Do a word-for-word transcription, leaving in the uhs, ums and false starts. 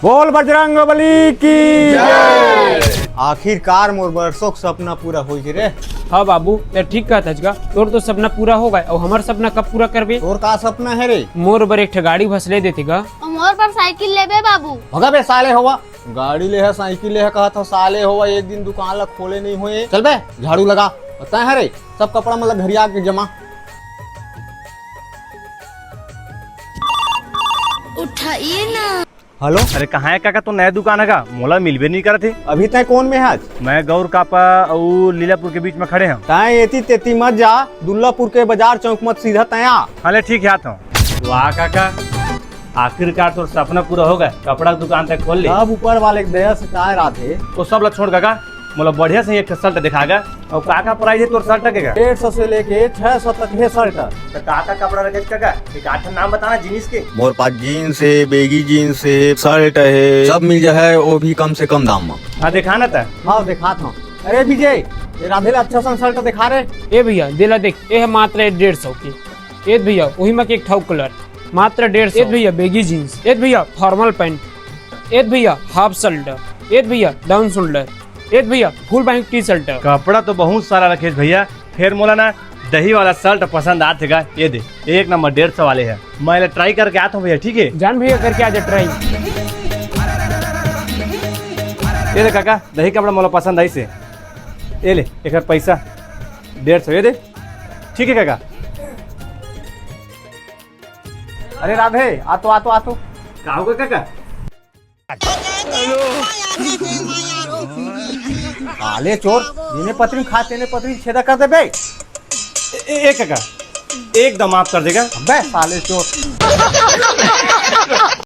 बोल बजरंग बली की जय। आखिरकार मोर बरसों के सपना पूरा होइस रे। हाँ बाबू, तैं ठीक कहत हस गा, तोर तो सपना पूरा हो गय, अउ हमर सपना कब पूरा करबे? तोर का सपना हे रे? मोर बर एक ठे गाड़ी भस ले देते गा। अउ मोर बर साइकिल लेबे बाबू। भगा बे साले होवा, गाड़ी ले हे, साइकिल ले हे कहत हो साले होवा, एक दिन दुकान ला खोले नहीं होए। चल बे, झाड़ू लगा। अउ तैं हे रे, सब कपड़ा मन ला घरिया के जमा। उठाइए ना। हेलो। अरे कहाँ हे काका, तो नया दुकान हे का? मोला मिलबे नहीं करत हे। अभी तैं कोन में हस? मैं गौर कापा अउ लीलापुर के बीच में खड़े हंव। तैं एती तेती मत जा, दुल्लापुर के बाजार चौक मत, सीधा तैं आ। हाँ ले ठीक हे, आत हंव। वाह काका, आखिरकार तोर सपना पूरा हो गय, कपड़ा के दुकान तैं खोल ले। अब ऊपर वाले के दया से काय राधे। वो सब ला छोड़ काका, मोला बढ़िया से एक ठे शर्ट दिखा गा। अउ का का प्राइस हे तोर शर्ट के का? डेढ़ सौ से लेके छह सौ तक हे शर्ट। तो का का कपड़ा रखे हे का? एक आठ नाम बताना जींस के। मोर पास जींस हे, बैगी जींस हे, शर्ट हे, सब मिल जाए, वो भी कम से कम दाम में। हाँ, दिखा ना त। हाँ, दिखात हंव। अरे विजय, ये राधे ला अच्छा सन शर्ट दिखा रे। ए भैया, दे ला देख, ये हे मात्र डेढ़ सौ के। ए भैया, वही में के एक ठा कलर, मात्र डेढ़ सौ। ए भैया, बैगी जींस। ए भैया, फॉर्मल पैंट। ए भैया, हाफ शर्ट। ए भैया, डाउन शोल्डर। ए भैया, फुल बैक टी शर्ट। कपड़ा तो बहुत सारा रखे हे भैया, फेर मोला ना दही वाला शर्ट पसंद आत हे गा। ये दे, एक नंबर डेढ़ सौ वाले हे। मैं एला ट्राई करके आत हंव भैया, ठीक हे? जान भैया, करके आ जा ट्राई। ये ले काका, दही कपड़ा मोला पसंद आइस हे। ये ले, एकर पैसा डेढ़ सौ, ये दे। ठीक हे काका। अरे राधे, आ तो, आ तो, आ तो। का हो गा काका? साले चोर, जेने पतरी में खा, तेने पतरी में छेदा कर देबे। ए, ए, ए काका, एकदम माफ कर देगा। अबे साले चोर।